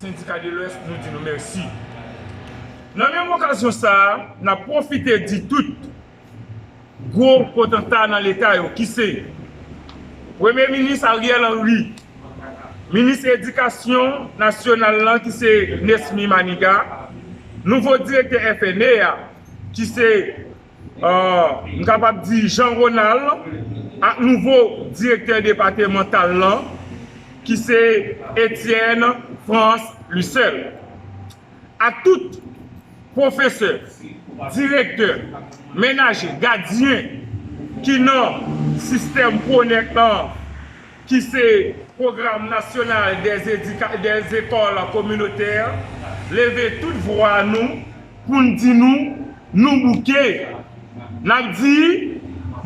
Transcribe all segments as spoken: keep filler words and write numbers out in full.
Sendika de Lwès, nou di nou mèsi. Nan menm okazyon sa a, n ap pwofite di tout gwo potanta nan Leta yo, ki se Premye Minis Ariel Henry, Minis Edikasyon Nasyonal lan, ki se Nesmy Manigat, nouvo direktè F N E a, ki se, euh, m kapab di Jean Ronald, ak nouvo direktè depatèmantal lan, ki se Etienne France Lucelle. Ak tout pwofesè, direktè, menaje, gadyen ki nan sistèm pwonèk lan, ki se Pwogram Nasyonal dè Edika-, dè Zekòl Kominotè, leve tout vwa nou pou n di nou, nou bouke. N ap di,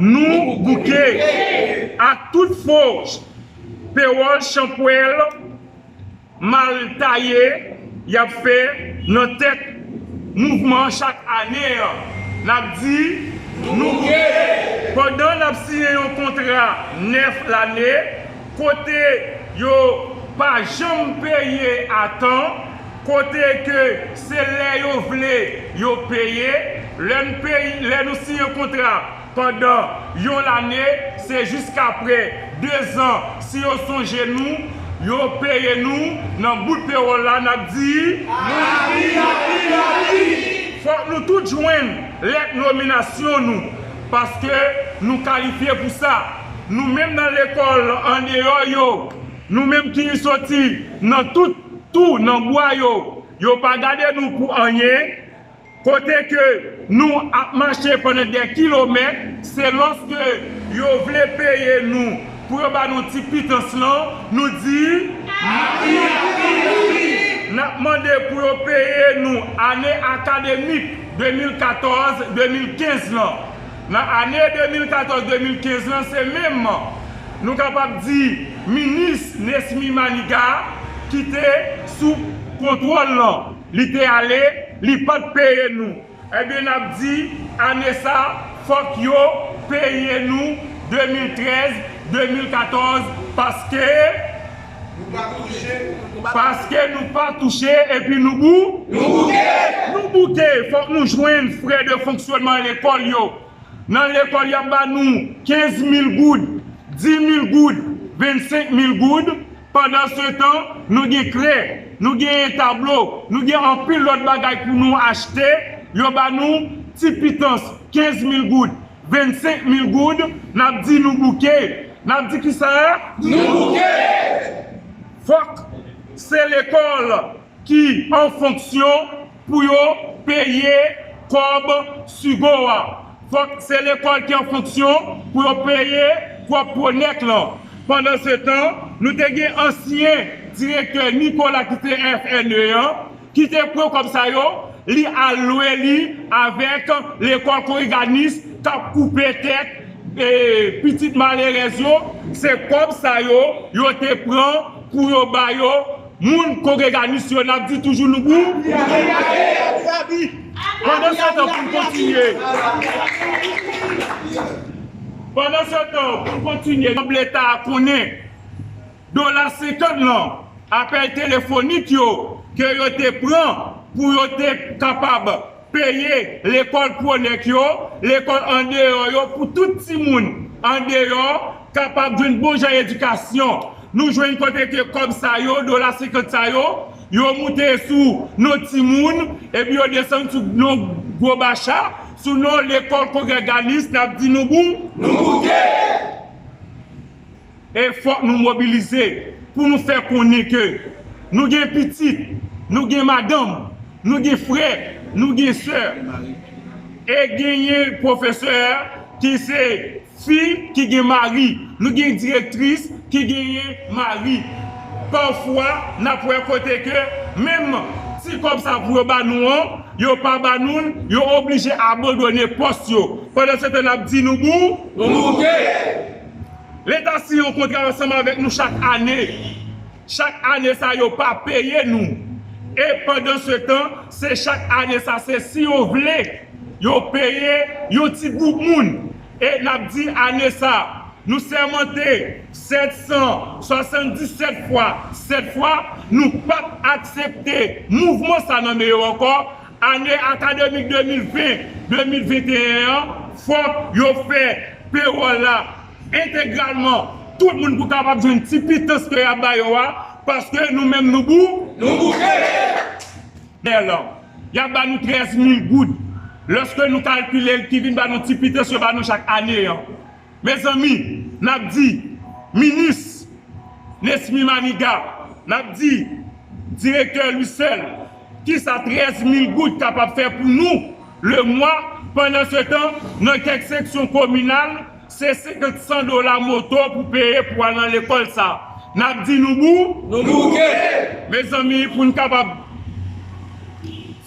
nou bouke. Ak tout fo pewòl chanpwèl, mal taye y ap fè nan tèt mouvman chak ane an. N ap di, nou bouke. Pandan n ap siyen yon kontra nèf lane, kote yo pa janm peye a tan, kote ke se lè yo vle yo peye, lè n peye, lè nou siyen kontra pandan yon lane, se jiskapre dezan, si yo sonje nou, yo peye nou nan bout pewòl la, n ap di, fòk nou tout jwenn lèt nominasyon nou, paske nou kalifye pou sa. Nou menm nan lekòl andeyò yo, nou menm ki soti nan tout tou nan bwa yo, yo pa gade nou pou anyen. Kote ke nou ap mache pandan dè kilomèt, se lòske yo vle peye nou pou yo ba nou ti pitans lan, nou di, n ap mande pou yo peye nou ane akademik de mil katòz de mil kenz lan. Nan ane de mil katòz de mil kenz lan, se menm nou kapab di minis Nesmy Manigat ki te sou kontwòl lan. Li te ale, li pa t peye nou. Ebyen, n ap di, ane sa, fòk yo peye nou de mil trèz, de mil katòz, paske, paske nou pa touche, epi nou bou-, nou bouke. Fòk nou jwenn frè de fonksyònman lekòl yo. Nan lekòl, y ap ba nou kenz mil goud, dis mil goud, vennsenk mil goud. Pandansetan, nou gen krè, nou genyen tablo, nou gen anpil lòt bagay pou nou achte. Yo ba nou ti pitans, kenz mil goud, vennsenk mil goud. N ap di nou bouke. N ap di kisa? Nou bouke! Fòk se lekòl ki an fonksyon pou yo peye kòb sigo a. Fòk se lekòl ki an fonksyon pou yo peye kòb pwonèk lan. Pandansetan, nou te gen ansyen direktè Nicolas ki te F N E an, ki te pran kòb sa yo, li al lwe li avèk lekòl kongreganis k ap koupe tèt, e, pitit malerèz yo. Se kòb sa yo, yo te pran pou yo ba yo moun kongreganis yo. N ap di toujou nou bou. Pandansetan, pou n kontinye. Pandansetan, pou n kontinye, Leta a konnen dola senkant lan, apèl telefonik yo, ke yo te pran pou yo te kapab peye lekòl pwonèk yo, lekòl andeyò yo, pou tout timoun andeyò kapab jwenn bon jan edikasyon. Nou jwenn kote ke kòb sa yo, dola senkant sa yo, yo moute sou non timoun, epi yo desann sou non gwo bacha, sou non lekòl kongreganis, n ap di nou bou-, nou bouke! E fòk nou mobilize pou nou fè konnen ke nou gen pitit, nou gen madanm, nou gen frè, nou gen sè. E genyen pwofesè ki se fi ki gen mari. Nou gen direktris ki genyen mari. Pafwa, n ap wè kote ke menm ti kòb sa pou yo ba nou an, yo pa ba nou l, yo oblije abandone pòs yo. Pandansetan, n ap di nou bou-, nou bouke! Leta siyen yon kontra ansanm avèk nou chak ane. Chak ane sa, yo pa peye nou. E pandansetan, se chak ane sa, se si yo vle, yo peye yon ti gwoup moun. E n ap di ane sa, Nou sèmante sèt san swasanndisèt fwa, sèt fwa, nou p ap aksepte mouvman sa nan men yo ankò. Ane akademik de mil ven, de mil venteyen an, fòk yo fè pewòl la entegralman. Tout moun pou kapab jwenn ti pitans ke y ap ba yo a, paske nou menm nou bou-, nou bouke. Dèyè lan, y ap ba nou trèz mil goud. Lòske nou kalkile ki vin ba nou ti pitans yo ba nou chak ane an. Mezanmi, n ap di minis Nesmy Manigat, n ap di direktè Louisseul, kisa trèz mil goud kapab fè pou nou lemwa? Pandansetan, nan kèk seksyon kominal, se senkant san dola moto pou peye pou al nan lekòl sa. N ap di nou bou-, nou bouke. Mezanmi, pou n kapab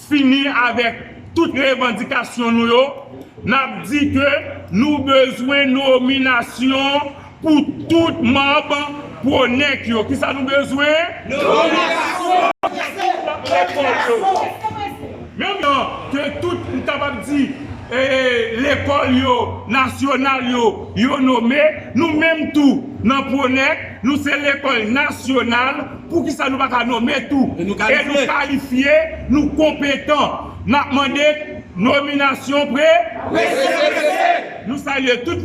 fini avèk tout revandikasyon nou yo, n ap di ke nou bezwen nominasyon pou tout manm Pwonèk yo. Kisa nou bezwen? Nominasyon! Menm jan ke tout, m kapab di, eh, lekòl yo, nasyonal yo, yo nome, nou menm tou, nan Pwonèk, nou se lekòl nasyonal, poukisa nou pa ka nome tou? E nou kalifye. E nou kalifye, nou konpetan. N ap mande nominasyon pre-, prese, prese. Nou salye tout